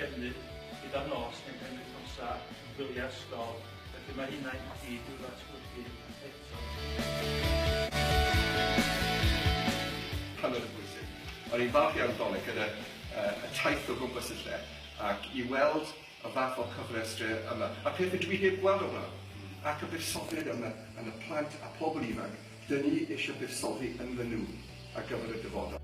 trefnu gyda'r nos neu penwythnosau, gwyliau ysgol, felly mae hynna i gyd i'w ddatblygu eto. Hynod o bwysig. O'n i'n falch iawn ddoe gyda y taith o gwmpas y lle ac i weld y fath o cyfleusterau yma, a pethau dwi heb gweld o'r blaen, ac y buddsoddiad yma yn y plant a pobl ifanc, dyn ni eisiau buddsoddi ynddyn nhw ar gyfer y dyfodol.